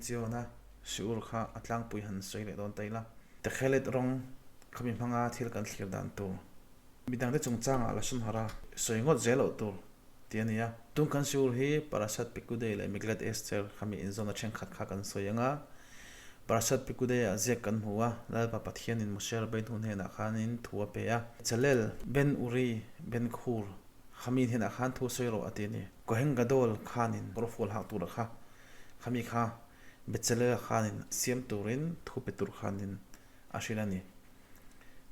Ziona Shiur kha a tlangpui han sawi leh dawn ta ila. Tekhelet rawng khami hmanga thil kan thlir dan tur. Midangte chungchangah Lashon Hara sawi ngawt zel loh tur tih a ni a. Tun kan Shiur hi Parashat Pikudei leh Megillat Esther khami inzawmna thenkhat kha kan sawi ang a. Parashat Pikudei-ah ziak kan hmu a, Lalpa Pathianin Moshe Rabbeinu hnenah khanin thu a pe a. Chalel, Ben Uri, Ben Khur Khami hnenah khan thu sawi rawh a ti a ni. Kohen Gadol khanin kawrfual hak tura kha khami kha Bezalel khanin siam turin thu pe tur khanin a hrilh a ni.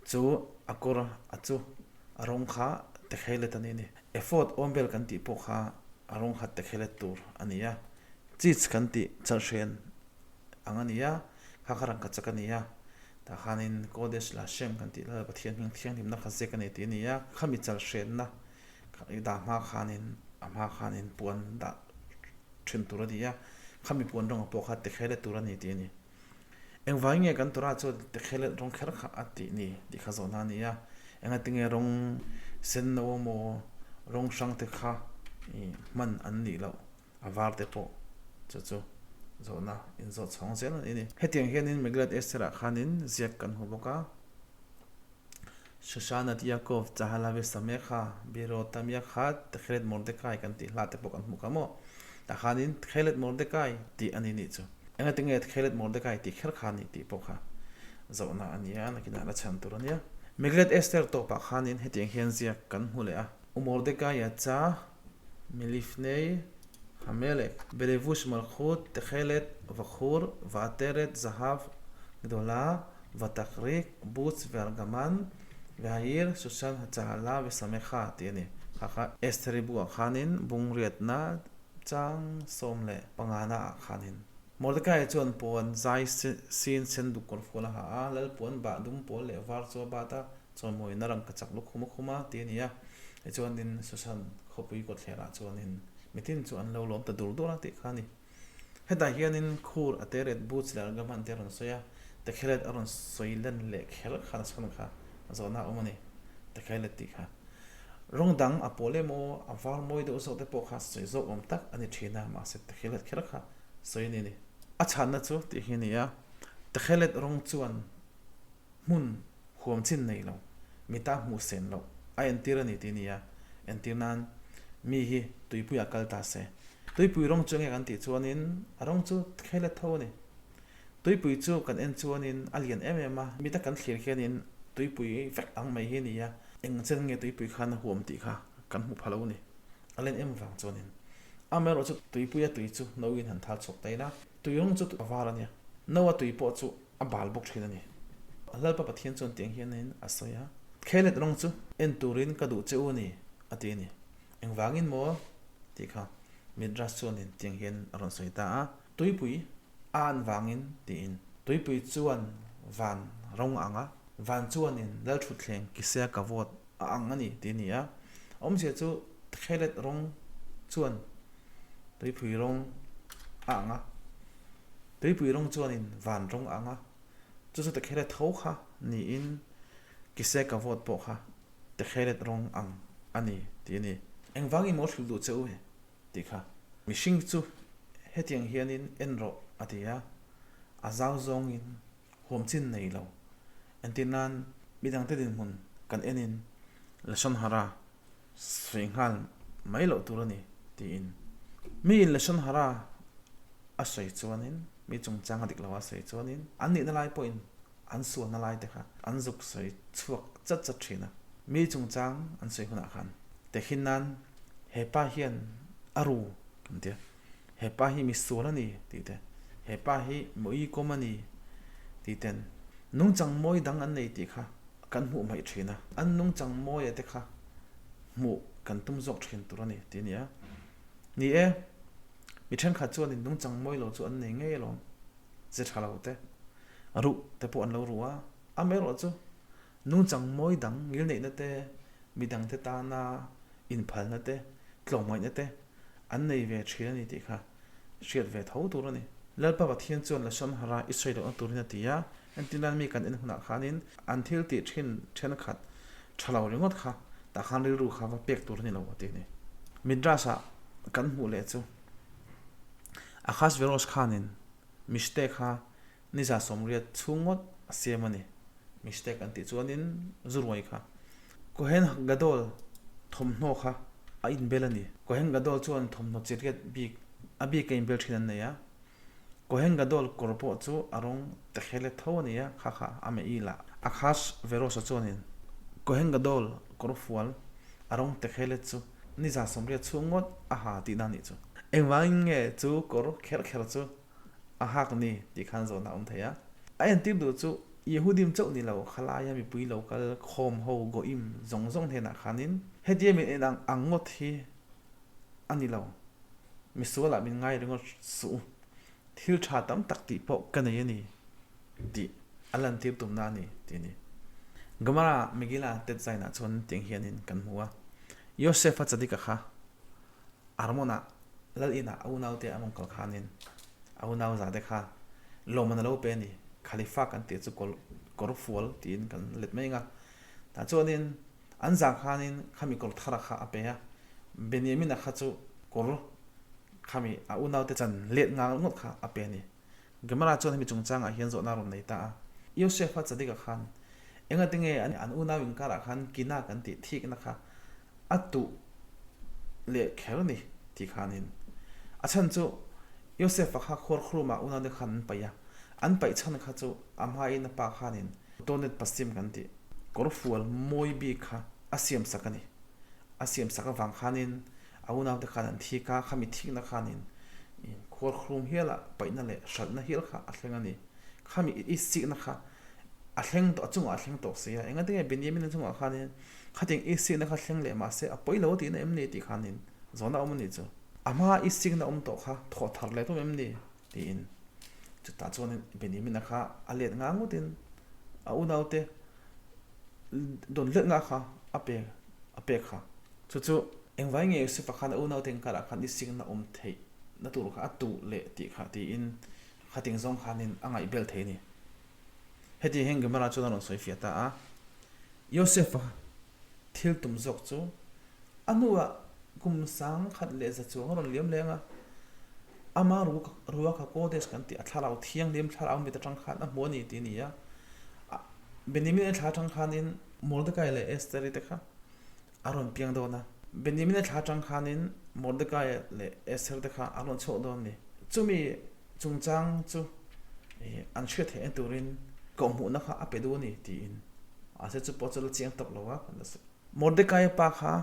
Chu a kawr a chu a rawng kha tekhelet a ni a ni. Ephod awmbel kan tih pawh kha a rawng kha tekhelet tur a ni a. Chits kan tih chalhren ang a ni a, kha kha rangkachak a ni a. Tah khanin Kodesh Lashem kan tih lal Pathian hming thianghlimna kha zek a ni tih a ni a, khami chal hrenna dah hma khanin a hma khanin puan dah thin tur a ni a, khami puan rawng pawh kha tekhelet tur a ni tih a ni. Engvangin nge kan Torah chuan tekhelet rawng kher kha a tih ni tih kha zawhna a ni a, engatinge rawng senno emaw rawng hrang te kha hman an nih loh. A var te pawh chu chu zawhna inzawh chhawng zel a ni ni. Hetiang hianin Megillat Esther-ah khanin ziak kan hmu bawk a, Shoshanat Yaakov Chahalavi Samecha Birotam Yakhat Tekhelet Mordecai kan tih hla te pawh kan hmu kha maw? Tah khanin Tekhelet Mordecai tih a ni nih chu. Engatinge Tekhelet Mordecai tih kher kha a nih tih pawh kha zawhna a ni a, nakinah la chhan tur a nia. Megillat Esther tawpah khanin hetiang hian ziak kan hmu leh a, U Mordecai yatsa Milifnei Hamelek, Belevush Malkhut, Tekhelet, Vakhur, Vaateret, Zahav, Gdola, Vatakrik, Butz, Veargaman, Vehair, Sushan, Hachahala, Vesamecha tih a ni. Kha kha Estheri buah khanin bungriatna chang 15 na ah khanin Mordecai chuan puan zai sin sen duk kawr fual a ha a, lal puan bah dum pawl leh var chu a bat a, Chawimawiin a rangkachak lukhum a khum a ti a ni a, tichuanin Susan khawpui kawtthlerah chuanin mitin chu an lo lawm ta dur dur a tih kha a ni. Hetah hianin khur a te ret boots leh argaman te a rawn sawi a, Tekhelet a rawn sawi len leh kher khan a chhan kha zawhna a awm a ni, Tekhelet tih kha. Rawng dang a pawl emaw a var mawi deuh zawk te pawh kha sawi zawk awm tak a ni thin a, mahse Tekhelet kher kha sawi a ni a ni. A chhanna chu tih hi a ni a, Tekhelet rawng chuan hmun huam chin nei lo, mita hmuh sen loh a entir a ni tih a ni a, entir nan mi hi tuipuiah kal ta se. Tuipui rawng chu enge kan tih chuanin a rawng chu khelet tho a ni. Tuipui chu kan en chuanin a lian em em a, mita kan thlir hianin tuipui vek ang mai hi a ni a, eng chen nge tuipui khan a huam tih kha kan hmu pha lo a ni. A len em vang chuanin amaherawhchu tuipuia tui chu no in han thal chhuak ta ila, tui rawng chu a var a nia, no a tui pawh chu A bal bawk thin a ni. Lalpa Pathian chuan tiang hianin a sawi a, Khelet rawng chu en turin ka duh che u a ni, a ti a ni. Engvangin maw? tih kha Midrash chuanin tiang hian a rawn sawi ta a, Tuipui a an vangin tiin. Tuipui chuan van rawng a ang a, van chuanin Lalthutthleng Kisea Kavod a ang a ni tih a ni a. Awmzia chu Khelet rawng chuan tuipui rawng a ang a. Tuipui rawng chuanin van rawng a ang a, chu chu Tekhelet tho kha niin Kiseh ka vote pawh kha Tekhelet rawng ang a ni tih a ni. Engvangin maw hrilh duh che u tih kha. Mihring chu hetiang hianin en rawh a ti a, a zau zawngin huam chin nei lo. Entir nan midangte dinhmun kan enin Lashon Hara sawi nghal mai loh tur a ni tiin mi in Lashon Hara a sawi chuanin mi chungchang a dik lo a sawi chuanin an nihna lai pawhin an sualna lai te kha an zuk sawi chhuak chat chat thin a, mi chungchang an sawi hunah khan tehkhin nan he pa hian a ru kan tia he pa hi mi sual a ni tih te he pa hi mawi kawm a ni tih ten nungchang mawi dang an nei tih kha kan hmuh hmaih thin a, an nungchang mawia te kha hmuh kan tum zawk thin tur a ni tih a ni a. Ni e, mi thenkhat chuanin nungchang mawi lo chu an nei ngei alawm, ze tha lo te, ruh te pawh an lo ruh a, amaherawh chu nungchang mawi dang ngilneihna te, midang te tana inphalna te, tlawmngaihna te an nei ve thin a ni tih kha hriat ve tho tur a ni. Lalpa Pathian chuan Lashon Hara i sawi lohna turin a ti a, entirnan mi kan en hunah khanin an thil tih thin thenkhat tha lo ringawt kha tah khan rilru kha va pek tur a ni lo a ti a ni. Midrash-ah kan hmuh leh chu Ahasveros khanin. Mishte kha ni 80 chhung ngawt a siam a ni. Mishte kan tih chuanin zu ruai kha Kohen Gadol thawmhnaw kha a inbel a ni. Kohen Gadol chuan thawmhnaw chi riat bik a bik a inbel thin an nei a. Kohen Gadol kawr pawh chu a rawng tekhelet tho a ni a, kha kha a meh lah. Ahasuerus-a chuanin Kohen Gadol kawr fual a rawng tekhelet chu ni 80 chhung ngawt a ha tihna a nih chu. Engvangin nge chu kawr kher kher chu a hak ni tih khan zawhna a awm thei a. A entir duh chu Yehudim chauh ni lo, khalaia mipui lo kal khawm ho Goim zawng zawng hnenah khanin hetia min en ang ang ngawt hi a ni lo. Misualah min ngai ringawt suh u, thil tha tam tak tih pawh ka nei a ni tih a lantir tumna a ni tih a ni. Gemara Megillah Tet Zainah chuan tiang hianin kan hmu a, Yosef-a Tzadika kha Armon-ah lal inah a unaute an rawn kal khanin a unau zate kha lawmman a lo pe a ni. Khalifa kan tih chu kawr fual tiin kan let mai ang a. Tah chuanin an zah khanin khami kawr thara kha a pe a, Benjamin-a kha chu kawr khami a unaute chan let ngang ngawt kha a pe a ni. Gemara chuan hemi chungchangah hian zawhna a rawn nei ta a. Yosef-a Tzadika khan engati nge an unau inkarah khan kina kan tih thikna kha a tuh leh kher ni tih khanin a chhan chu Yosef-a kha khuarkhrumah unaute khan an paih a, an paih chhan kha chu a hmain a pa khanin Tonet Pasim kan tih kawrfual mawi bik kha a siamsak a ni. A siamsak avang khanin a unaute khan an thik a, khami thikna khanin khuarkhrum hiala paihna leh hralhna hial kha a thleng a ni. Khami i sikna kha a thleng tawh, a chungah a thleng tawh si a, engatinge Benjamin-a chungah khanin Khating i sikna kha thleng leh mahse a pawi lo tihna em ni tih khanin zawhna awm a nih chu. A hmaa i sikna awm tawh kha thawh thar leh tum em ni? tiin chutah chuanin Benjamin-a kha a let nga ngawtin a unaute dawn let nga kha a pe a pek kha. Chu chu engvai nge Yosefa khan a unaute inkarah khan i sikna awm theih na tur kha a tuh leh tih kha tiin khating zawng khanin a ngaihbel thei a ni. Heti hian Gemara chuan a rawn sawi fiah ta a, Yosefa thil tum zawk chu a hnuah kum 1001 chuang a rawn liam leng a, ama Ruach HaKodesh kan tih a thlarau thianghlim thlarau mit atang khan a hmu a ni tih a ni a. Benjamin-a thla atang khanin Mordekai leh Esther-i te kha a rawn piang dawn a. Benjamin-a thla atang khanin Mordekai leh Esther te kha an rawn chhuak dawn a ni. Chumi chungchang chu an hriat theihna turin kawhhmuhna kha a pe duh a ni tiin mahse chu pawh chu la chiang tawk lo a. Mordekai-a pa kha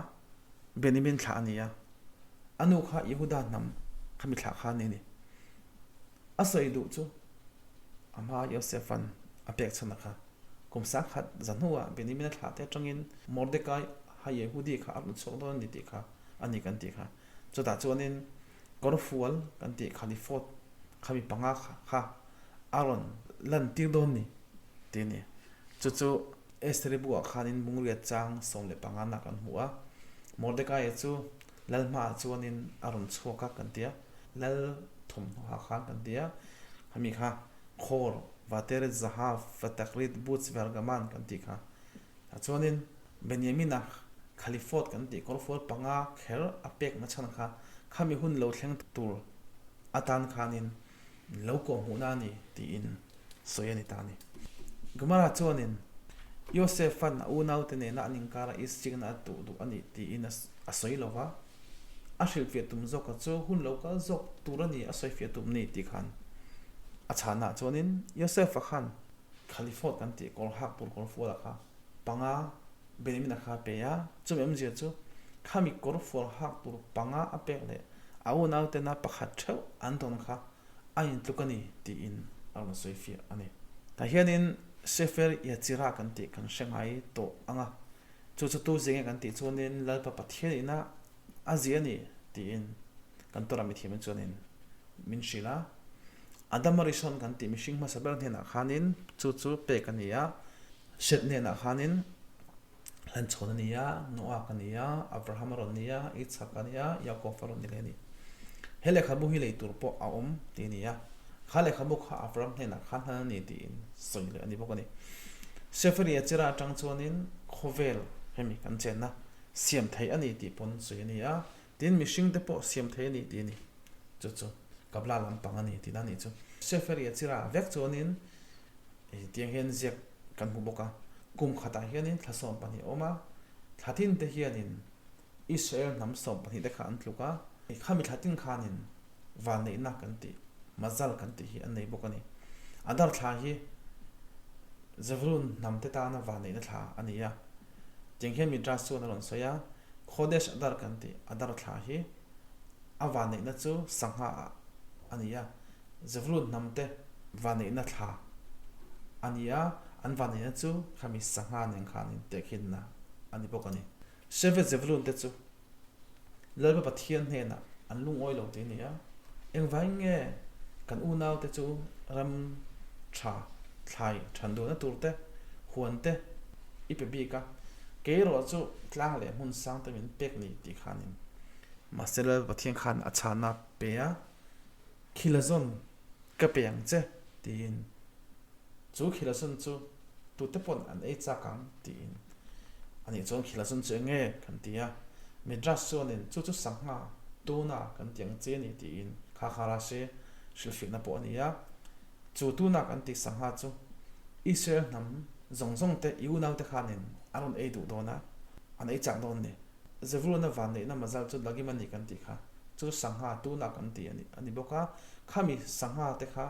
Benjamin thlah a ni a, a nu kha Yehuda hnam khami thlah kha a ni a ni. A sawi duh chu a hma Yosef-a'n a pek chhan a kha. Kum 10,100 hnuah Benjamin-a thlahte atangin Mordekai ha-Yehudi kha a rawn chhuak dawn a ni tih kha a ni kan tih kha. Chutah chuanin kawrfual kan tih khalifawt khami panga kha a rawn lantir dawn ni tih a ni. Chu chu Esther-i buah khanin Bungriat chang 15 nak an hmu a. Mordekai-a chu Lal hmaah chuanin a rawn chhuak a kan ti a, Lal thawmhnaw ha khan kan ti a, khami kha Khawr, Vateret, Zahav, Vatakrit, Boots, Vergaman kan tih kha. Tah chuanin Benjamina Khalifot kan tih kawrfual panga kher a pekna chhan kha khami hun lo thleng tur atan khanin lo kawhhmuhna a ni tiin sawi a ni ta a ni. Gemara chuanin Yosef-a'n a unaute nena an inkara Istikna a tuh duh a ni tiin a sawi lo va, a hrilhfiah tum zawka chu hun lo kal zawk tur a ni a sawifiah tum ni tih khan a chhanah chuanin Yosef-a khan Khalifot kan tih kawr hak tur kawr fualah kha panga Benjamin-a kha a pe a, chumi awmzia chu khami kawr fual hak tur panga a pek leh a unautena pakhat theuh an dawn kha a intluk a ni tiin a rawn sawi fiah a ni. Tah hianin Sefer Yetzirah kan tih kan hre ngai tawh ang a, chu chu tu zinge kan tih chuanin Lalpa Pathian ina a zia a ni tiin kan Torah mithiamte chuanin min hrilh a. Adama Rishon kan tih mihring hmasa ber hnenah khanin chu chu pek a ni a, Seth hnenah khanin Hlanchhawn a ni a, Noah a ni a, Abraham a rawn ni a, Itzhak a ni a, Yaakov a rawn ni leh a ni. He lehkhabu hi lei tur pawh a awm tih a ni a, kha lehkhabu kha Abraham hnenah khan hlan a ni tiin sawi leh a ni bawk a ni. Sefer Yetzirah atang chuanin khawvel hemi kan chenna siam theih a ni tih pawn sawi a ni a, tin mihringte pawh siam theih a ni tih a ni. Chu chu Kabbalah lampang a ni tihna a nih chu. Sefer Yetzirah vek chuanin tiang hian ziak kan hmu bawk a. Kum khatah hianin thla 12 a awm a, thla tin te hianin Israel hnam 12 te kha an tluk a, khami thla tin khanin vanneihna kan tih, mazal kan tih hi an nei bawk a ni. Adar thla hi Zevulun hnam te tana vanneihna thla a ni a. Tiang hian Midrash chuan a rawn sawi a, Khodesh Adar kan tih Adar thla hi a vanneihna chu sangha ah a ni a, Zevulun hnam te vanneihna thla a ni a, an vanneihna chu khami sangha nen khanin tehkhinna a ni bawk a ni. Shevet Zevulun te chu Lalpa Pathian hnenah an lungawi lo tih a ni a, engvangin nge kan unaute chu ram tha thlai than duhna tur te, huan te i pe bik a, kei erawh chu tlang leh hmun sang te min pek ni tih khanin. Mahse Lalpa Pathian khan a chhana pe a, Khilazawn ka pe ang che tiin chu khilazawn chu tute pawn an ei chak ang tiin Anih chuan khilazun chu enge kan ti a, Midrash chuanin chu chu sangha tuna kan ti ang che ni tiin kha kha Rashi hrilhfiahna pawh a ni a. Chu tuna kan tih sangha chu Israel hnam zawng zawng te i unaute khanin an rawn ei duh dawn a, an ei chak dawn ni. Zevuluna vanneihna mazal chu Dagim a ni kan tih kha chu sangha tuna kan ti a ni bawk a, khami sangha te kha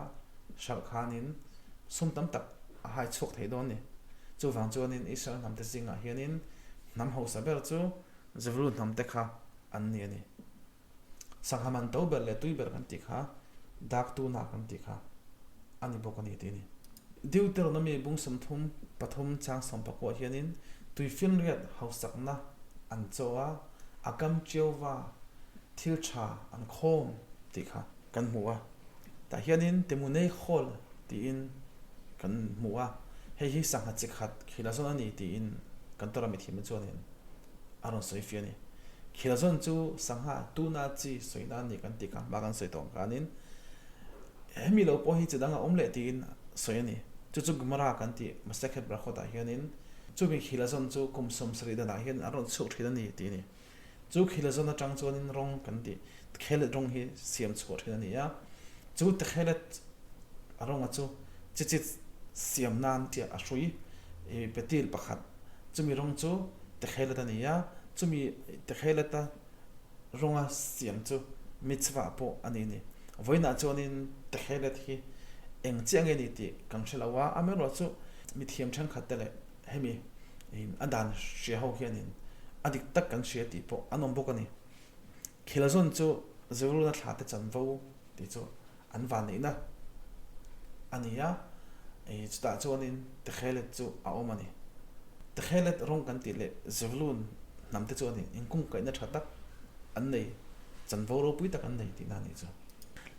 hralh khanin sum tam tak a hai chhuak thei dawn ni. Chuvang chuanin Israel hnamte zingah hianin hnam hausa ber chu Zevulun hnamte kha an ni a ni. Sangha man to ber leh tui ber kan tih kha dak tuna kan tih kha a ni bawk a ni tih a ni. Deuteronomy bung 33 chang 19 hianin tuifinriat hausakna an chaw a, a kam tiauva thil tha an khawm tih kha kan hmu a. Tah hianin Temunei Hall tiin kan hmu a, hei hi sangha chi khat Khilazawn a ni tiin kan Torah mithiamna chuanin a rawn sawi fiah a ni. Khilazawn chu sangha tuna chi sawina a ni kan tih kha hma kan sawi tawh ang khanin hemi lo pawh hi chi dang a awm leh tiin sawi a ni. Chu chu Gemara kan tih Masechet Brachot-ah hianin chumi Khilazawn chu kum 70 danah hian an rawn chhuak thin a ni tih a ni. Chu khilazawn atang chuanin rawng kan tih Tekhelet rawng hi siam chhuah thin a ni a, chu Tekhelet a rawnga chu chichit siam nan chiah a hrui i petil pakhat chumi rawng chu Tekhelet a ni a, chumi Tekhelet-a rawnga siam chu mitzvah pawh a ni a ni. Vawiinah chuanin Tekhelet hi eng chiah nge ni tih kan hre lo a, amaherawhchu mithiam thenkhat te leh Hemi a dan hria ho hianin a dik tak kan hria tih pawh an awm bawk a ni. Khilazun chu Zeruna thla te chanvo tih chu an vanneihna a ni a, chutah chuanin Tekhelet chu a awm a ni. Tekhelet rawng kan tih leh Zevulun hnam te chuanin inkungkaihna tha tak an nei, chanvo ropui tak an nei tihna a nih chu.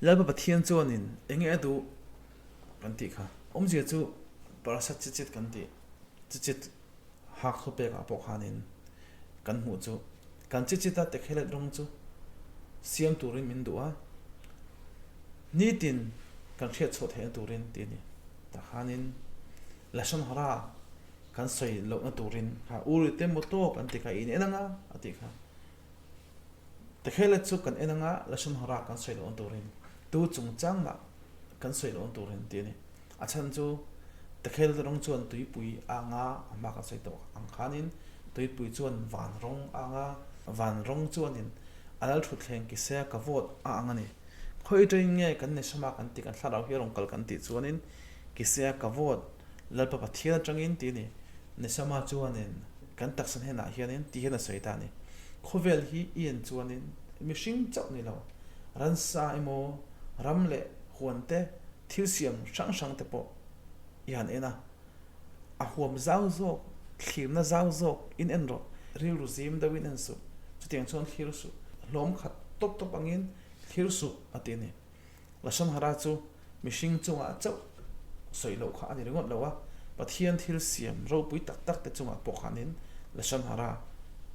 Lalpa Pathian chuanin enge a duh? Kan tih kha. Awmzia chu parasat chichit kan tih chichit hak thu pek ah pawh khanin kan hmuh chu kan chichit a tekhelet rawng chu siam turin min duh a, nitin kan hriat chhuah theihna turin tih a ni. Tah khanin lashon hara kan sawi lohna turin kha uri te maw tawk an ti kha i in en anga a tih kha. Tekhelet chu kan en anga lashon hara kan sawi lohna turin tu chungchang mah kan sawi lohna turin tih a ni. A chhan chu Tekhelet rawng chuan tuipui a ang a, a hma kan sawi tawh ang khanin tuipui chuan van rawng a ang a, van rawng chuanin a lal thutthleng kisea ka vawt a ang a ni. Khawi atangin nge kan neshama kan tih kan thlarau hi a rawn kal kan tih chuanin kisea ka vawt Lalpa Pathian atangin tih a ni. Neshama chuanin kan taksa hnenah hianin tih hian a sawi ta a ni. Khawvel hi i en chuanin mihring chauh ni lo, ransa emaw, ram leh huan te, thil siam hrang hrang te pawh i han en a. A huam zau zawk, thlirna zau zawk in en rawh. Rilru zim deuhin en suh, chutiang chuan thlir suh, hlawm khat tawp tawp angin thlir suh a ti a ni. Lashon hara chu mihring chungah chauh sawi loh kha a ni ringawt lo a, Pathian thil siam ropui tak tak te chungah pawh khanin Lashon hara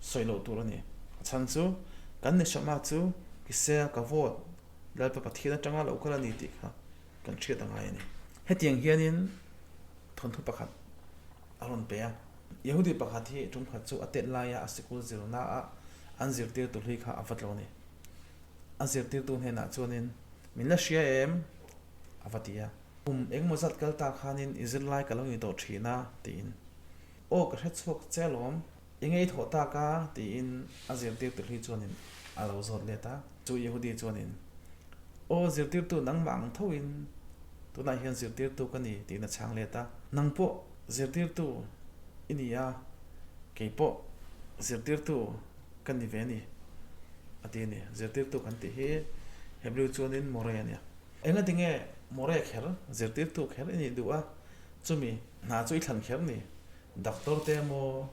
sawi loh tur a ni. A chhan chu kan neshama chu Kisea ka vawt Lalpa Pathian atanga lo kal a ni tih kha kan hriat a ngai a ni. Hetiang hianin thawnthu pakhat a rawn pe a. Yehudi pakhat hi tumkhat chu a tet laia a sikul zirnaah an zirtirtu hlui kha a va tlo a ni. A zirtirtu hnenah chuanin, Min la hria em? A va ti a. Kum engmaw zat kal ta khanin i zirlai ka lo ni tawh thin a, tiin. Aw ka hre chhuak che alawm, i ngei thawh tak a, tiin a zirtirtu hlui chuanin a lo zawt let a. Chu Yehudi chuanin, Aw zirtirtu nangmah ang thoin tunah hian zirtirtu ka ni, tiin a chhang let a. Nang pawh zirtirtu i ni a, kei pawh zirtirtu ka ni ve a ni, a ti a ni. Zirtirtu kan tih hi Hebrew chuanin Moreh a nia. Engati nge Moreh kher, zirtirtu kher i nih duh a, chumi hna chu i thlan kher ni? Doctor te emaw,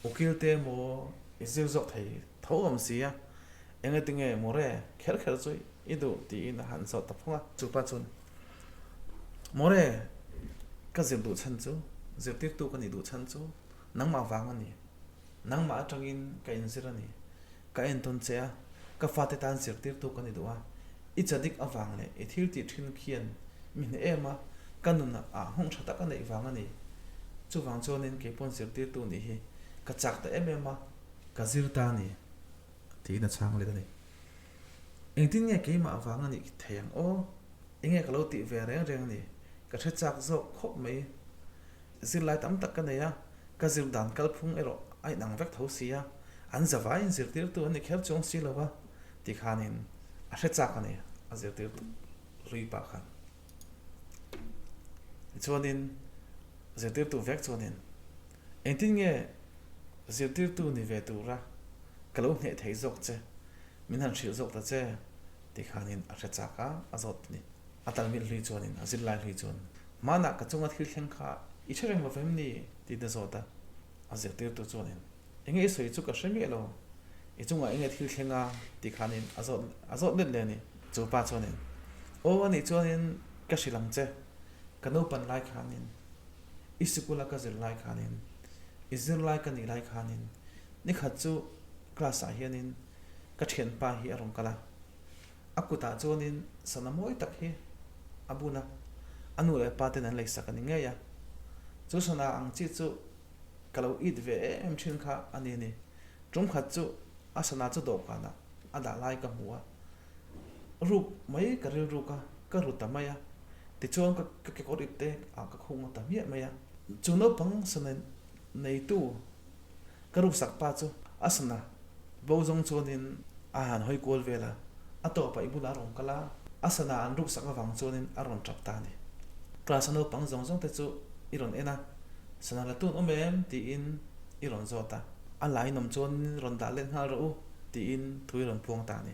ukil te emaw i zir zawk thei tho awm si a, engati nge Moreh kher kher chu i duh tiin a han zawt ta phung a. Chupa chuan, Moreh ka zir duh chhan chu, zirtirtu ka nih duh chhan chu nangmah vang a ni. Nangmah atangin ka inzir a ni. Ka entawn che a, ka fate tan zirtirtu ka ni duh a. I chadik avang leh i thil tih thin khian mi hneh em a, ka nunah ah nghawng tha tak a neih vang a ni. Chuvang chuanin keipawn zirtirtu nih hi ka chak ta em em a, ka zir ta a ni tiin a chhang let a ni. Engtin nge keimah avang a nih thei ang aw? Enge ka lo tih ve reng reng a ni? Ka hre chak zawk khawp mai. Zirlai tam tak ka nei a, ka zir dan kalphung erawh a inang vek tho si a, an zavaiin zirtirtu an ni kher chuang si lo a ti khanin a hre chak a ni a zirtirtu hlui pah khan. Tichuanin zirtirtu vek chuanin engtin nge zirtirtu ni ve tura ka lo hneh thei zawk che, min han hrilh zawk ta che ti khanin a hre chak a, a zawt a ni. A talmit hlui chuanin a zirlai hlui chuan, Hmanah ka chunga thil thleng kha i hre reng lo vem ni? tiin a zawt a. A zirtirtu chuanin, Enge i sawi chu ka hre miah lo, i chungah enge thil thleng a? ti khanin a zawt a zawt let leh a ni. Chu pa chuanin, Aw anih chuanin ka hrilh ang che, ka naupan lai khanin, i sikula ka zir lai khanin, i zirlai ka nih lai khanin, nikhat chu class ah hianin ka thianpa hi a rawn kal a, A kutah chuanin sana mawi tak hi a bun a, a nu leh pa ten an leisak a ni ngei a. Chu sana ang chi chu ka lo it ve em em thin kha a ni a ni. Tum khat chu a sana chu dawhkanah a dah lai ka hmu a, ruk mai ka rilruk a, ka ru ta mai a. Tichuan ka kekawr ip te ah ka khung ta hmiah mai a. Chu naupang sana neitu Ka ruksak pa chu a sana bo zawng chuanin a han hawi kual vel a, a tawpah i bulah a rawn kal a, a sana an ruksak avang chuanin a rawn tap ta a ni. Class a naupang zawng zawng te chu i rawn en a, sana la tun awm em tiin i rawn zawt a, a la inawm chuanin rawn dah let nghal rawh u tiin thu i rawn puang ta a ni.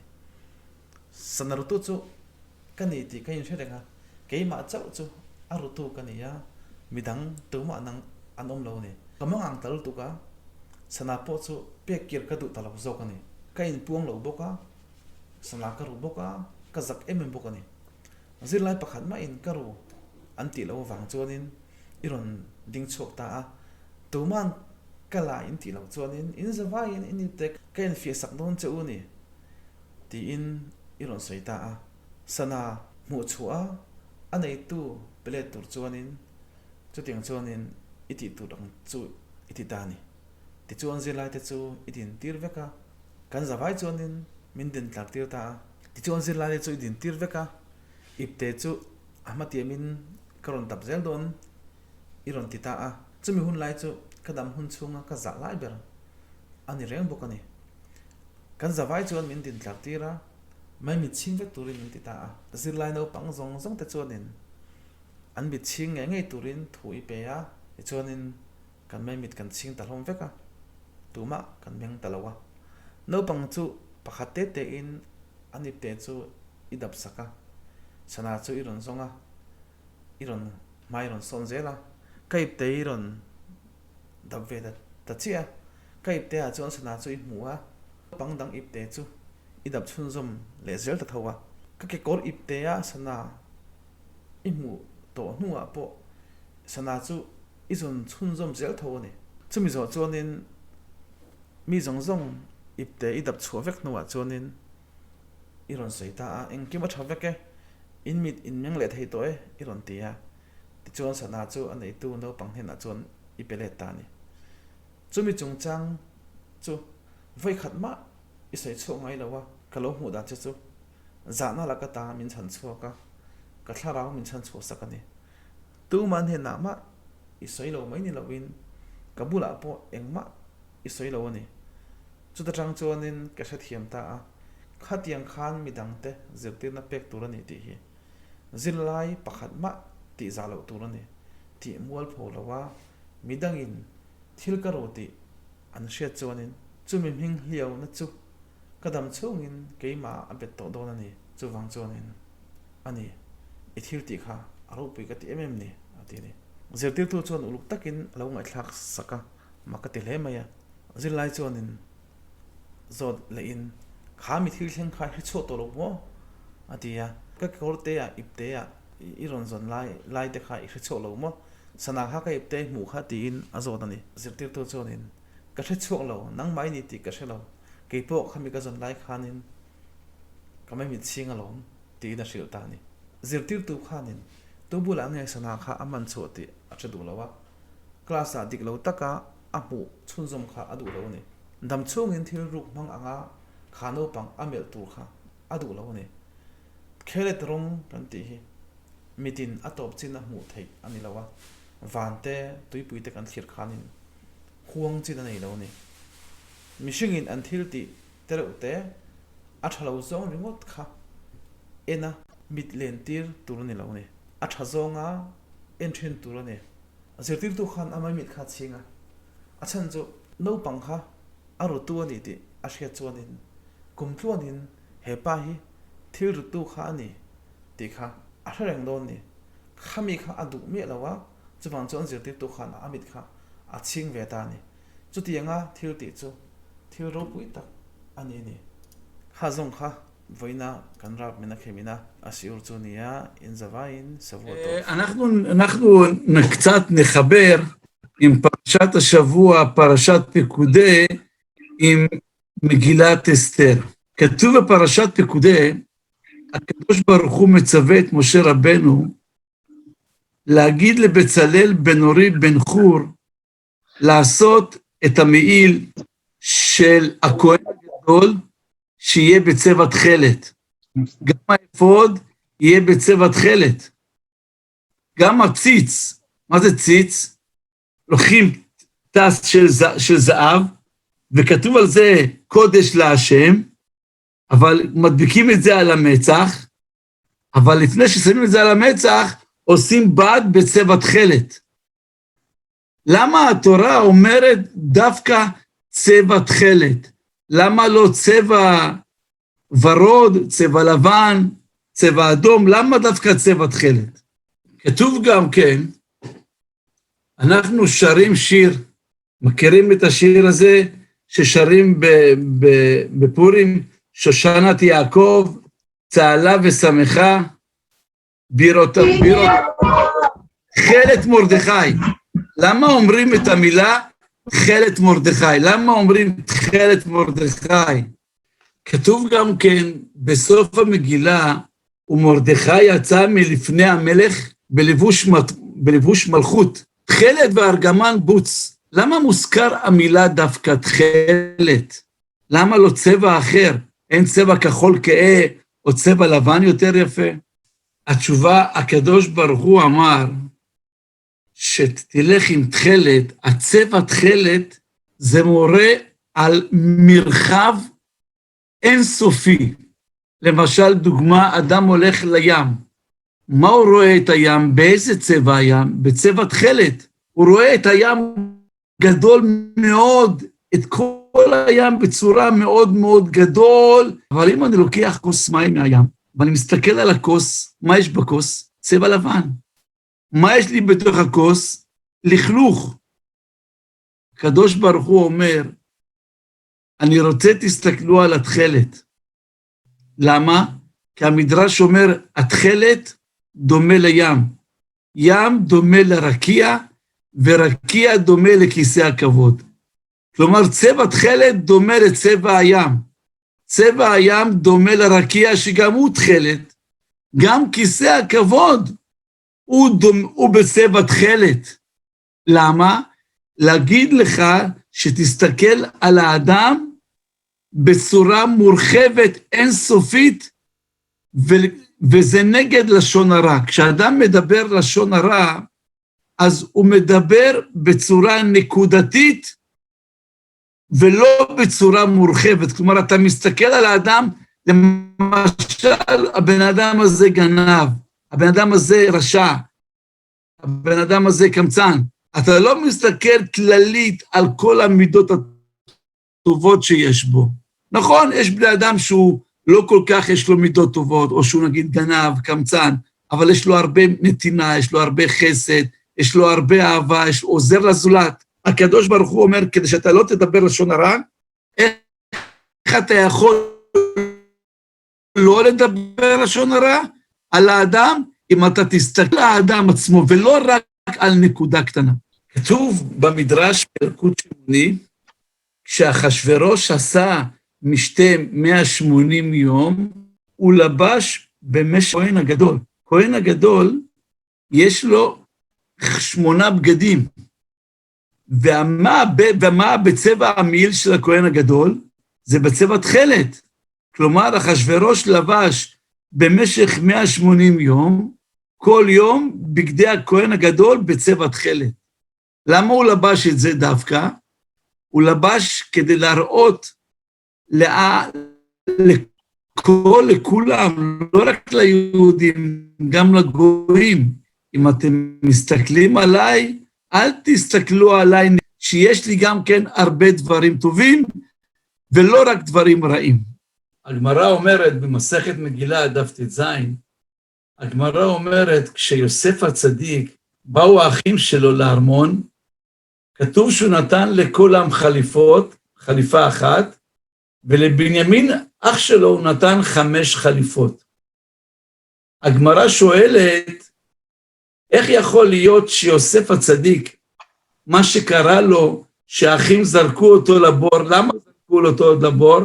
Sana rutu chu ka ni tih ka inhre reng a, keimah chauh chu a rutu ka ni a, midang tumah nang an awm lo a ni. Ka mang ang ta lutuk a, sana pawh chu pek kir ka duh ta lo zawk a ni. Ka inpuang lo bawk a, sana ka ru bawk a, ka zak em em bawk a ni. Zirlai pakhat mahin ka ru an tih loh avang chuanin i rawn ding chhuak ta a, tuma'n ka la in tih loh chuanin in zavaiin in intek ka infiah sak dawn che u a ni. Tiin i rawn sawi ta a. Sana hmuh chhuah a, a neitu pe let tur chuanin chutiang chuanin i tih tur ang chu i ti ta a ni. Tichuan zirlaite chu i din tir vek a, kan zavai chuanin min din tlar tir ta a. Tichuan zirlaite chu i din tir vek a, ipte chu a hmatiamin ka rawn tap zel dawn i rawn ti ta a. Chumi hun lai chu ka dam hun chhunga ka zah lai ber a ni reng bawk a ni. Kan zavai chuan min din tlar tir a, mai mit chhing vek turin min ti ta a. Zirlai naupang zawng zawng te chuanin an mit chhing ngei ngei turin thu i pe a, tichuanin kan mai mit kan chhing ta hlawm vek a, tumah kan meng ta lo a. Naupang chu pakhat te tein an ipte chu i dap sak a, sana chu i rawn zawng a, i rawn hmai rawn sawn zel a, ka ipte i rawn dap ve ta chiah a. Ka ipte ah chuan sana chu i hmu a, pang dang ipte chu i dap chhunzawm leh zel ta tho a. Ka kekawr ipte a sana i hmuh tawh hnuah pawh sana chu i zawn chhunzawm zel tho a ni. Chumi zawh chuanin mi zawng zawng ipte i dap chhuah vek hnuah chuanin i rawn sawi ta a, engkim a tha vek e, in mit in meng leh thei tawh e i rawn ti a. Tichuan sana chu a neitu naupang hnenah chuan i pe let ta a ni. Chumi chungchang chu vawikhat mah i sawi chhuak ngai lo a, ka lo hmuh dan che chu zahna laka ta min chhan chhuak a. Ka thlarau min chhan chhuah sak a ni. Tuman hnenah mah i sawi lo mai ni loin ka bulah pawh engmah i sawi lo a ni. Chuta tang chuanin ka hrethiam ta a, khatiang khan midangte zirtirna pek tur a ni tih hi zirlai pakhat mah tih zah loh tur a ni tih mualpho lo a, midangin thil ka ru tih an hriat chuanin chumi hming hliauna chu ka dam chhungin keimah a bet tawh dawn a ni. Chuvang chuanin a ni, i thil tih kha a ropui ka ti em em ni, a ti a ni. Zirtirtu chuan uluk takin a lo ngaihthlak sak a, mak ka ti hle mai a. Zirlai chuanin zawt lehin, Kha mi thil thleng kha i hre chhuak tawh lo maw? a ti a. Ka kekawr te ah ip te ah i rawn zawn lai lai te kha i hre chhuak lo maw? Sana kha ka ip te hmuh kha tiin a zawt a ni. Zirtirtu chuanin, Ka hre chhuak lo, nangmah i ni tih ka hre lo. Keipawh khami ka zawn lai khanin ka mai mit chhing alawm tiin a hrilh ta a ni. Zirtirtu khanin tu bulah nge sana kha a man chhuah tih a hre duh lo a, class ah dik lo taka a hmuh chhunzawm kha a duh lo a ni. Dam chhungin thil ruk hmang anga kha naupang a melh tur kha a duh lo a ni. Khelet rawng kan tih hi mitin a tawp chin a hmuh theih a ni lo a, van te tuipui te kan thlir khanin huang chin a nei lo a ni. Mihringin an thil tih te reuh te a tha lo zawng ringawt kha en a mit len tir tur a ni lo a ni. A tha zawnga en thin tur a ni. Zirtirtu khan a mai mit kha a chhing a, a chhan chu naupang kha a rutu a ni tih a hriat chuanin kum tluanin he pa hi thil rutu kha a ni tih kha a hre reng dawn ni. Khami kha a duh miah lo a, chuvang chuan zirtirtu khan a mit kha a chhing ve ta a ni. Chutianga thil tih chu thil ropui tak a ni ni. Kha zawng kha vawiina kan rap min a khem ina a siur chu nia in zavaiin savua tawh. אנחנו אנחנו קצת נחבר עם פרשת השבוע, פרשת פקודי, עם מגילת אסתר. כתוב בפרשת פקודי, הקדוש ברוך הוא מצווה את משה רבנו להגיד לבצלאל בן אורי בן חור, לעשות את המעיל של הכהן הגדול, שיהיה בצבע תכלת. גם האפוד יהיה בצבע תכלת. גם הציץ, מה זה ציץ? לוקחים טס של, של זהב, וכתוב על זה קודש להשם, אבל מדביקים את זה על המצח, אבל לפני ששמים את זה על המצח, עושים בד בצבע תכלת. למה התורה אומרת דווקא צבע תכלת? למה לא צבע ורוד, צבע לבן, צבע אדום? למה דווקא צבע תכלת? כתוב גם כן, אנחנו שרים שיר, מכירים את השיר הזה ששרים בפורים, שושנת יעקב, צהלה ושמחה, בירות, בירות, תכלת מרדכי. למה אומרים את המילה תכלת מרדכי? למה אומרים תכלת מרדכי? כתוב גם כן בסוף המגילה, ומרדכי יצא מלפני המלך בלבוש, בלבוש מלכות, תכלת וארגמן בוץ. למה מוזכר המילה דווקא תכלת? למה לא צבע אחר? אין צבע כחול כהה או צבע לבן יותר יפה? התשובה, הקדוש ברוך הוא אמר, שתלך עם תכלת, הצבע תכלת זה מורה על מרחב אינסופי. למשל, דוגמה, אדם הולך לים. מה הוא רואה את הים? באיזה צבע הים? בצבע תכלת. הוא רואה את הים גדול מאוד, את כל הים בצורה מאוד מאוד גדול, אבל אם אני לוקח כוס מים מהים, ואני מסתכל על הכוס, מה יש בכוס? צבע לבן. מה יש לי בתוך הכוס? לכלוך. הקדוש ברוך הוא אומר, אני רוצה תסתכלו על התכלת. למה? כי המדרש אומר, התכלת דומה לים. ים דומה לרקיע, ורקיע דומה לכיסא הכבוד. כלומר, צבע תכלת דומה לצבע הים. צבע הים דומה לרקיע שגם הוא תכלת. גם כיסא הכבוד הוא, דומ, הוא בצבע תכלת. למה? להגיד לך שתסתכל על האדם בצורה מורחבת, אינסופית, וזה נגד לשון הרע. כשאדם מדבר לשון הרע, אז הוא מדבר בצורה נקודתית ולא בצורה מורחבת. כלומר, אתה מסתכל על האדם, למשל, הבן אדם הזה גנב, הבן אדם הזה רשע, הבן אדם הזה קמצן. אתה לא מסתכל כללית על כל המידות הטובות שיש בו. נכון, יש בני אדם שהוא לא כל כך יש לו מידות טובות, או שהוא נגיד גנב, קמצן, אבל יש לו הרבה נתינה, יש לו הרבה חסד, יש לו הרבה אהבה, יש, עוזר לזולת. הקדוש ברוך הוא אומר, כדי שאתה לא תדבר לשון הרע, איך אתה יכול לא לדבר לשון הרע על האדם, אם אתה תסתכל על האדם עצמו, ולא רק על נקודה קטנה. כתוב במדרש בילקוט שמעוני, כשאחשוורוש עשה משתה 180 יום, הוא לבש במשך כהן הגדול. כהן הגדול, יש לו 8 בגדים. ומה בצבע המעיל של הכהן הגדול? זה בצבע תכלת. כלומר, אחשוורוש לבש במשך 180 יום, כל יום בגדי הכהן הגדול בצבע תכלת. למה הוא לבש את זה דווקא? הוא לבש כדי להראות לכולם, לא רק ליהודים, גם לגויים. אם אתם מסתכלים עליי, אל תסתכלו עליי, שיש לי גם כן הרבה דברים טובים, ולא רק דברים רעים. הגמרא אומרת במסכת מגילה, דף ט"ז, הגמרא אומרת, כשיוסף הצדיק, באו האחים שלו לארמון, כתוב שהוא נתן לכולם חליפות, חליפה אחת, ולבנימין, אח שלו, הוא נתן 5 חליפות. הגמרא שואלת, איך יכול להיות שיוסף הצדיק, מה שקרה לו, שהאחים זרקו אותו לבור, למה זרקו אותו לבור?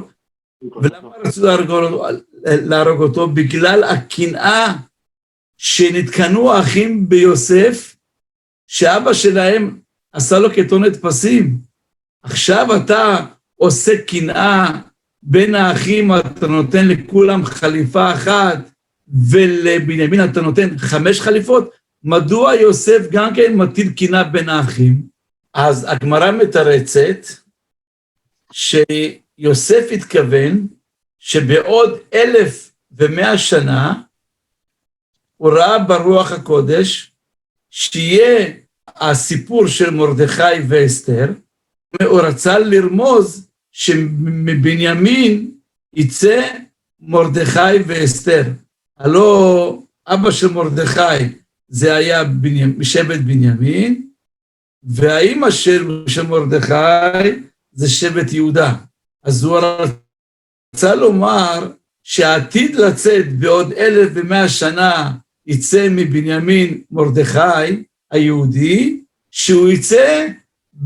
ולמה רצו להרוג אותו? בגלל הקנאה שנתקנאו האחים ביוסף, שאבא שלהם עשה לו כתונת פסים. עכשיו אתה עושה קנאה בין האחים, אתה נותן לכולם חליפה אחת, ולבנימין אתה נותן 5 חליפות, מדוע יוסף גם כן מטיל קנאה בין האחים? אז הגמרא מתרצת שיוסף התכוון שבעוד 1,100 שנה הוא ראה ברוח הקודש שיהיה הסיפור של מרדכי ואסתר, הוא רצה לרמוז שמבנימין יצא מרדכי ואסתר. הלא אבא של מרדכי זה היה שבט בנימין, והאימא של מרדכי זה שבט יהודה. אז הוא רצה לומר שעתיד לצאת בעוד 1,100 שנה יצא מבנימין מרדכי היהודי, שהוא יצא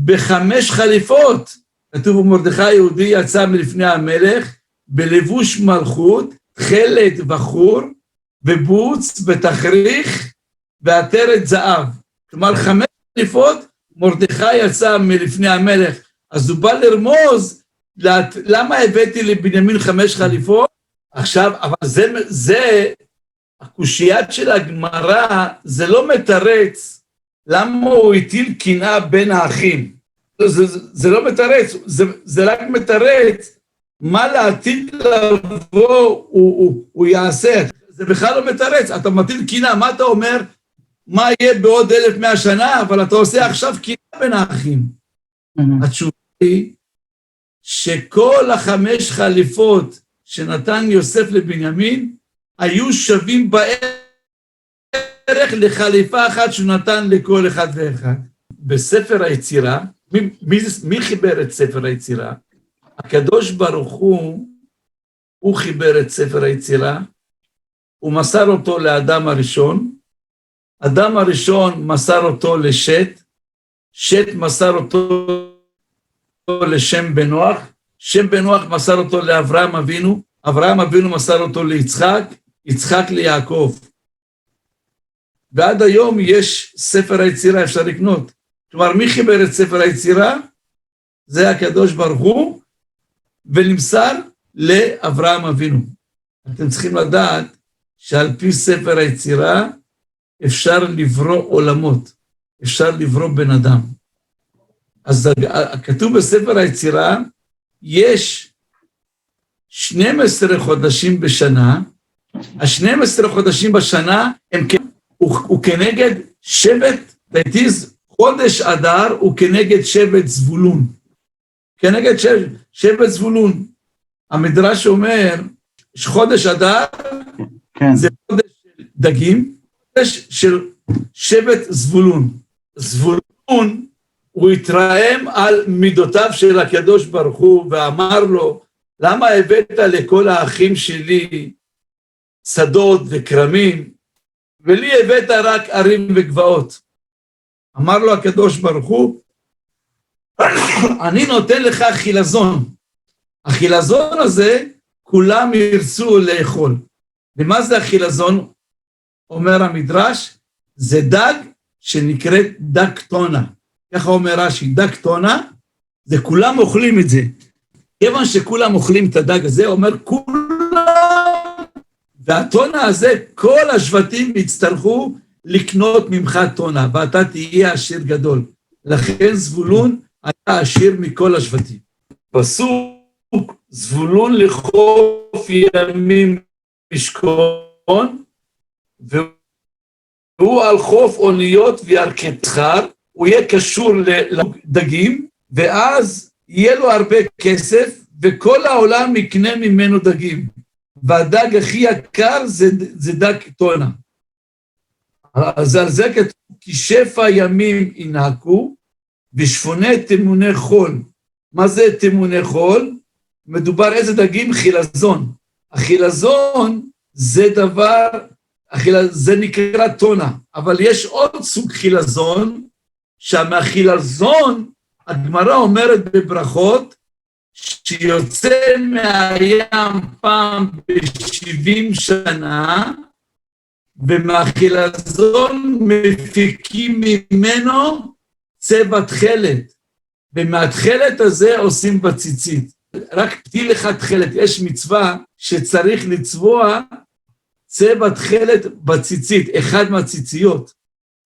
ב5 חליפות. כתוב מרדכי היהודי יצא מלפני המלך בלבוש מלכות, תכלת וחור, ובוץ ותכריך ועטרת זהב. כלומר 5 חליפות, מרדכי יצא מלפני המלך. אז הוא בא לרמוז, למה הבאתי לבנימין 5 חליפות? עכשיו, אבל זה, הקושיית של הגמרא, זה לא מתרץ למה הוא הטיל קנאה בין האחים. זה לא מתרץ, זה רק מתרץ מה לעתיד לבוא הוא יעשה. זה בכלל לא מתרץ, אתה מטיל קנאה, מה אתה אומר? מה יהיה בעוד 1,100 שנה, אבל אתה עושה עכשיו קנאה בין האחים. התשובה היא שכל 5 חליפות שנתן יוסף לבנימין, היו שווים בערך לחליפה אחת שהוא נתן לכל אחד ואחד. בספר היצירה, מי חיבר את ספר היצירה? הקדוש ברוך הוא חיבר את ספר היצירה, הוא מסר אותו לאדם הראשון, אדם הראשון מסר אותו לשת, שת מסר אותו לשם בנוח, שם בנוח מסר אותו לאברהם אבינו, אברהם אבינו מסר אותו ליצחק, יצחק ליעקב. ועד היום יש ספר היצירה, אפשר לקנות. כלומר, מי חיבר את ספר היצירה? זה הקדוש ברוך הוא, ונמסר לאברהם אבינו. אתם צריכים לדעת שעל פי ספר היצירה אפשר לברוא עולמות, אפשר לברוא בן אדם. אז כתוב בספר היצירה, יש 12 חודשים בשנה, ה-12 חודשים בשנה הם הוא כנגד שבט, that is, חודש אדר הוא כנגד שבט זבולון. כנגד שבט זבולון. המדרש אומר, שחודש אדר כן. זה חודש של דגים, חודש של שבט זבולון. זבולון, הוא התרעם על מידותיו של הקדוש ברוך הוא ואמר לו, למה הבאת לכל האחים שלי שדות וכרמים, ולי הבאת רק ערים וגבעות? אמר לו הקדוש ברוך הוא, אני נותן לך חילזון. החילזון הזה, כולם ירצו לאכול. ומה זה החילזון? אומר המדרש, זה דג שנקראת דג טונה. ככה אומר רש"י, דג טונה, זה כולם אוכלים את זה. כיוון שכולם אוכלים את הדג הזה, אומר כולם, והטונה הזה, כל השבטים יצטרכו לקנות ממך טונה, ואתה תהיה עשיר גדול. לכן זבולון היה עשיר מכל השבטים. פסוק, זבולון לחוף ימים משכון, והוא על חוף אוניות וירכתך, הוא יהיה קשור לדגים, ואז יהיה לו הרבה כסף, וכל העולם יקנה ממנו דגים. והדג הכי יקר זה דג טונה. אז על זה כתוב, כי שפע ימים ינהקו, ושפוני תמוני חול. מה זה תמוני חול? מדובר איזה דגים? חילזון. החילזון זה דבר, זה נקרא טונה, אבל יש עוד סוג חילזון, שמהחילזון, הגמרא אומרת בברכות, שיוצא מהים פעם ב-70 שנה, ומהחילזון מפיקים ממנו צבע תכלת, ומהתכלת הזה עושים בציצית. רק פתיל אחד תכלת, יש מצווה שצריך לצבוע צבע תכלת בציצית, אחד מהציציות.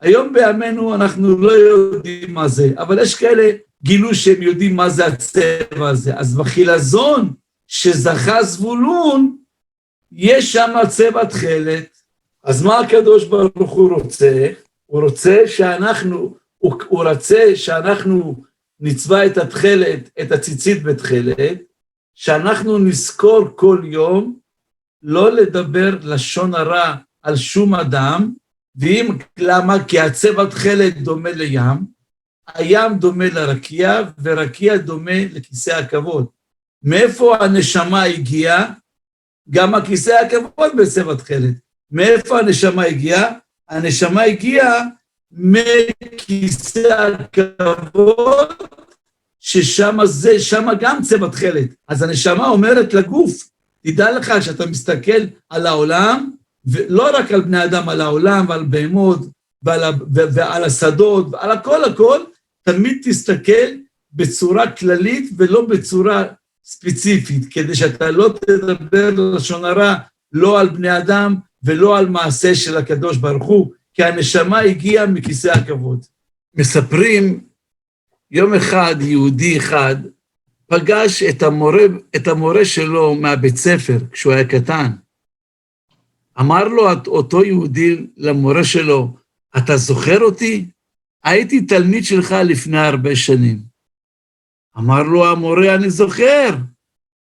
היום בימינו אנחנו לא יודעים מה זה, אבל יש כאלה גילו שהם יודעים מה זה הצבע הזה. אז בחילזון שזכה זבולון, יש שם צבע תכלת. אז מה הקדוש ברוך הוא רוצה? הוא רוצה שאנחנו, הוא רוצה שאנחנו נצבע את התכלת, את הציצית בתכלת, שאנחנו נזכור כל יום לא לדבר לשון הרע על שום אדם, ואם, למה? כי הצבע תכלת דומה לים, הים דומה לרקיע, ורקיע דומה לכיסא הכבוד. מאיפה הנשמה הגיעה? גם הכיסא הכבוד בצבע תכלת. מאיפה הנשמה הגיעה? הנשמה הגיעה מכיסא הכבוד, ששם זה, שם גם צבע תכלת. אז הנשמה אומרת לגוף, תדע לך שאתה מסתכל על העולם, ולא רק על בני אדם, על העולם ועל בהמות, ועל השדות, ועל הכל הכל, תמיד תסתכל בצורה כללית ולא בצורה ספציפית, כדי שאתה לא תדבר לשון הרע, לא על בני אדם ולא על מעשה של הקדוש ברוך הוא, כי הנשמה הגיעה מכיסא הכבוד. מספרים, יום אחד יהודי אחד פגש את המורה שלו מהבית ספר, כשהוא היה קטן. אמר לו אותו יהודי למורה שלו, אתה זוכר אותי? הייתי תלמיד שלך לפני הרבה שנים. אמר לו המורה, אני זוכר.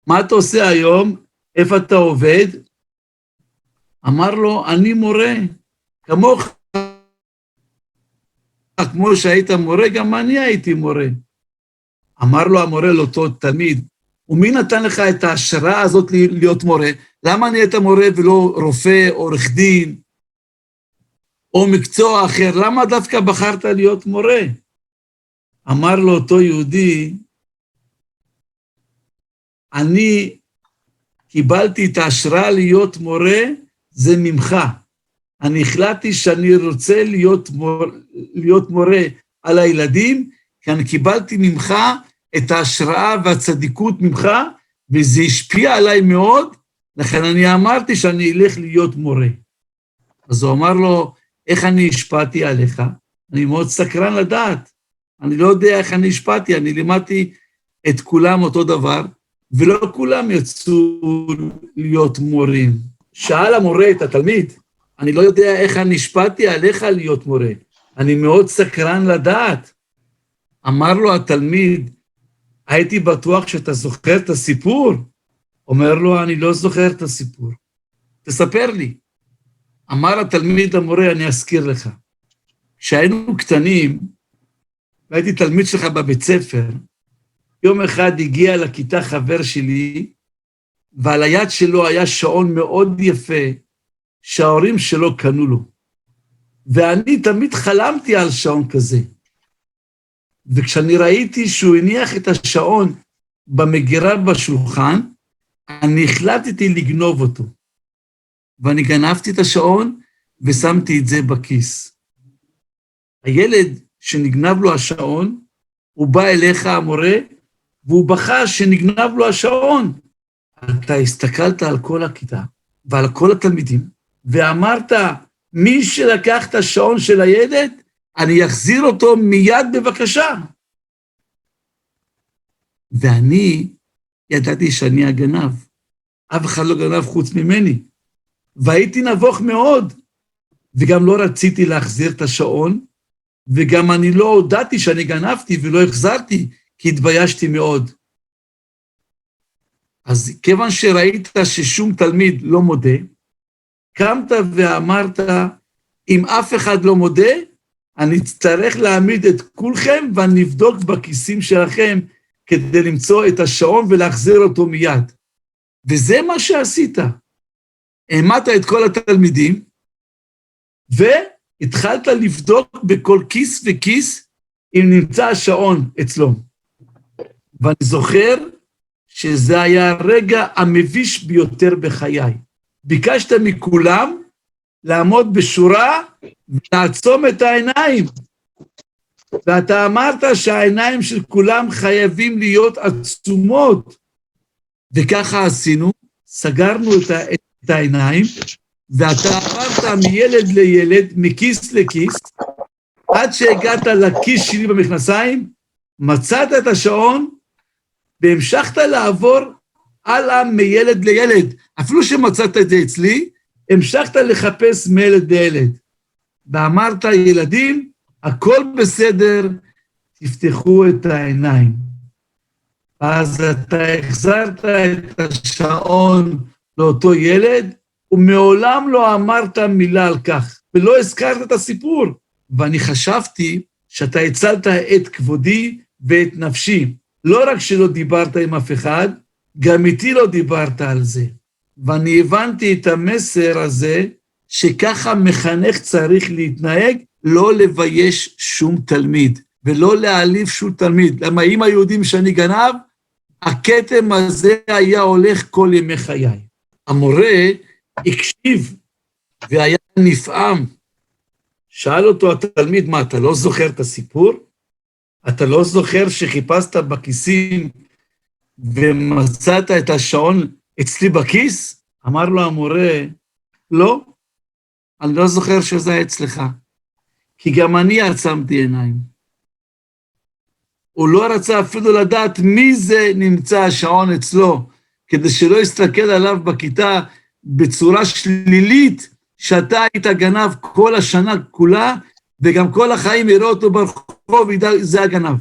מה אתה עושה היום? איפה אתה עובד? אמר לו, אני מורה, כמוך. כמו שהיית מורה, גם אני הייתי מורה. אמר לו המורה לאותו תלמיד, ומי נתן לך את ההשראה הזאת להיות מורה? למה נהיית מורה ולא רופא, עורך דין, או מקצוע אחר? למה דווקא בחרת להיות מורה? אמר לו אותו יהודי, אני קיבלתי את ההשראה להיות מורה, זה ממך. אני החלטתי שאני רוצה להיות מורה על הילדים, כי אני קיבלתי ממך את ההשראה והצדיקות ממך, וזה השפיע עליי מאוד, לכן אני אמרתי שאני אלך להיות מורה. אז הוא אמר לו, איך אני השפעתי עליך? אני מאוד סקרן לדעת. אני לא יודע איך אני השפעתי, אני לימדתי את כולם אותו דבר, ולא כולם יצאו להיות מורים. שאל המורה את התלמיד, אני לא יודע איך אני השפעתי עליך להיות מורה, אני מאוד סקרן לדעת. אמר לו התלמיד, הייתי בטוח שאתה זוכר את הסיפור. אומר לו, אני לא זוכר את הסיפור. תספר לי. אמר התלמיד למורה, אני אזכיר לך. כשהיינו קטנים, והייתי תלמיד שלך בבית ספר, יום אחד הגיע לכיתה חבר שלי, ועל היד שלו היה שעון מאוד יפה, שההורים שלו קנו לו. ואני תמיד חלמתי על שעון כזה. וכשאני ראיתי שהוא הניח את השעון במגירה בשולחן, אני החלטתי לגנוב אותו. ואני גנבתי את השעון ושמתי את זה בכיס. הילד שנגנב לו השעון, הוא בא אליך, המורה, והוא בכה שנגנב לו השעון. אתה הסתכלת על כל הכיתה ועל כל התלמידים, ואמרת, מי שלקח את השעון של הילד, אני אחזיר אותו מיד בבקשה. ואני ידעתי שאני הגנב. אף אחד לא גנב חוץ ממני. והייתי נבוך מאוד, וגם לא רציתי להחזיר את השעון, וגם אני לא הודעתי שאני גנבתי ולא החזרתי, כי התביישתי מאוד. אז כיוון שראית ששום תלמיד לא מודה, קמת ואמרת, אם אף אחד לא מודה, אני אצטרך להעמיד את כולכם ואני אבדוק בכיסים שלכם כדי למצוא את השעון ולהחזיר אותו מיד. וזה מה שעשית. העמדת את כל התלמידים, והתחלת לבדוק בכל כיס וכיס אם נמצא השעון אצלו. ואני זוכר שזה היה הרגע המביש ביותר בחיי. ביקשת מכולם לעמוד בשורה ולעצום את העיניים. ואתה אמרת שהעיניים של כולם חייבים להיות עצומות. וככה עשינו, סגרנו את העיניים, ואתה עברת מילד לילד, מכיס לכיס, עד שהגעת לכיס שלי במכנסיים, מצאת את השעון, והמשכת לעבור הלאה מילד לילד. אפילו שמצאת את זה אצלי, המשכת לחפש מילד לילד. ואמרת, ילדים, הכל בסדר, תפתחו את העיניים. אז אתה החזרת את השעון לאותו ילד, ומעולם לא אמרת מילה על כך, ולא הזכרת את הסיפור. ואני חשבתי שאתה הצלת את כבודי ואת נפשי. לא רק שלא דיברת עם אף אחד, גם איתי לא דיברת על זה. ואני הבנתי את המסר הזה, שככה מחנך צריך להתנהג, לא לבייש שום תלמיד, ולא להעליב שום תלמיד. למה אם היהודים שאני גנב, הכתם הזה היה הולך כל ימי חיי. המורה הקשיב והיה נפעם. שאל אותו התלמיד, מה, אתה לא זוכר את הסיפור? אתה לא זוכר שחיפשת בכיסים ומצאת את השעון אצלי בכיס? אמר לו המורה, לא, אני לא זוכר שזה היה אצלך, כי גם אני עצמתי עיניים. הוא לא רצה אפילו לדעת מי זה נמצא השעון אצלו, כדי שלא יסתכל עליו בכיתה בצורה שלילית, שאתה היית גנב כל השנה כולה, וגם כל החיים יראה אותו ברחוב, ידע, זה הגנב.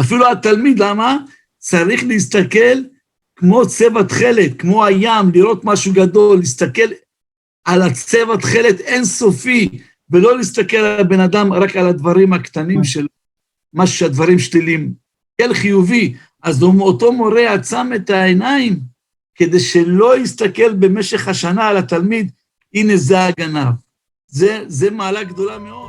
אפילו התלמיד, למה? צריך להסתכל כמו צבע תכלת, כמו הים, לראות משהו גדול, להסתכל על הצבע תכלת אינסופי, ולא להסתכל על הבן אדם רק על הדברים הקטנים שלו, מה שהדברים שליליים. אל חיובי, אז אותו מורה עצם את העיניים, כדי שלא יסתכל במשך השנה על התלמיד, הנה זה הגנב. זה מעלה גדולה מאוד.